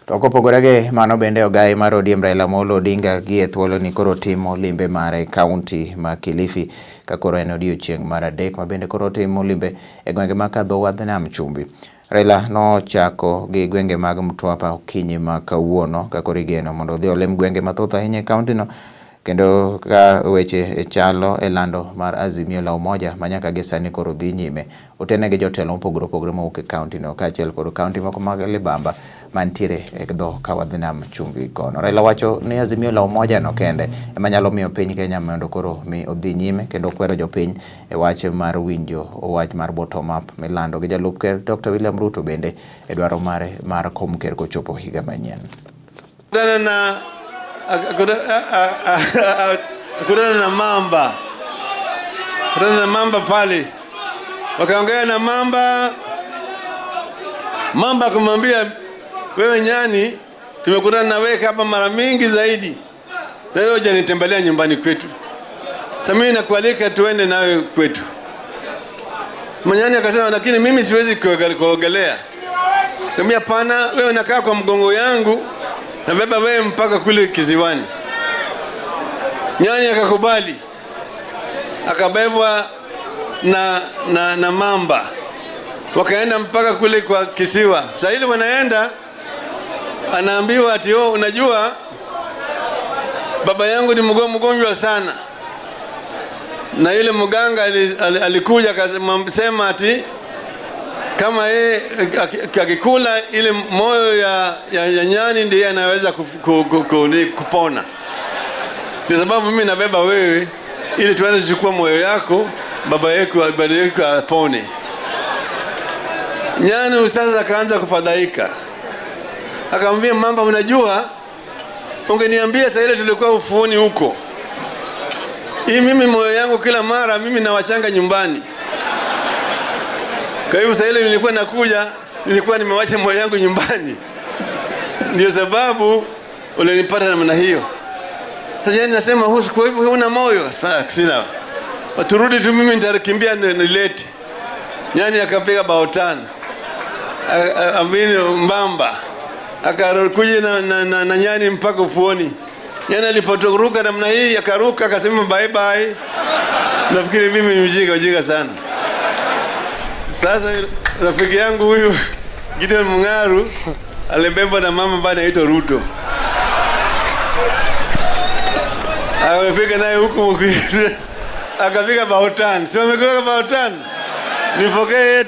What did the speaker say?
To kopogore gi mano bende ogai mar ODM Raila Amolo Odinga gi e thuolo ni koro timo limbe mare e kaunti ma Kilifi ka koro en odiochieng' mar adek ma bende koro timo limbe e gwenge ma kadho wadh nam chumbi. Raila nochako gi gwenge mag Mtwapa okinyi ma kawuono ka koro igeno mondo odhi olim gwenge mathoth ahinya e kaunti no kendo ka weche chalo e lando mar Azimio la Umoja ma nyaka gi sani koro dhi nyime. Otene gi jotelo mopogore opogore mowuok e kaunti no kaachiel kod kaunti moko mag libamba mantiere e dho kawadh nam chumbi kono. Raila wacho ni Azimio la Umoja no kende ema nyalo miyo piny Kenya mondo koro mi odhi nyime kendo kwero jopiny e wach mar winjo wach mar bottom up milando gi jalup ker Dr. William Ruto bende e dwaro mare mar kom ker kochopo higa manyien. Akutana na mamba, kutana na mamba pale, wakaongea na mamba. Mamba akamwambia, wewe nyani, tumekutana na wewe hapa mara mingi zaidi, na wewe hujanitembelea nyumbani kwetu. Sasa mimi nakualika tuende nawe kwetu. Manyani akasema, lakini mimi siwezi kuogelea. Akamwambia, pana, wewe unakaa kwa mgongo yangu, nabeba wewe mpaka kule kiziwani. Nyani akakubali, akabebwa na mamba, wakaenda mpaka kule kwa kisiwa. Sasa ile wanaenda, anaambiwa ati oh, unajua baba yangu ni mgonjwa sana, na yule mganga alikuja akasema ati kama yeye akikula ile moyo ya nyani ndiye anaweza kupona. Ndio sababu mimi nabeba wewe ili tuende tuchukue moyo yako, baba yetu apone. Nyani sasa akaanza kufadhaika, akamwambia mamba, unajua ungeniambia saa ile tulikuwa ufuoni huko, hii mimi moyo yangu kila mara mimi nawachanga nyumbani. Kwa hivyo saa ile nilikuwa nakuja, nilikuwa nimewacha moyo yangu nyumbani, ndio sababu ulinipata namna hiyo. Sasa yani nasema husu, kwa hivyo huna moyo? Sina. Turudi tu, mimi nitakimbia nilete. Nyani akapiga bao 5. Ambini mbamba akakuja na nyani mpaka ufuoni. Nyani alipotoruka namna hii akaruka akasema bye bye. Nafikiri mimi ni mjinga sana. Sasa rafiki yangu huyu Gideon Mung'aru alibebwa na mama ambaye anaitwa Ruto. Amefika naye huku akafika bao 5. Si wamefika bao 5? Nipokee.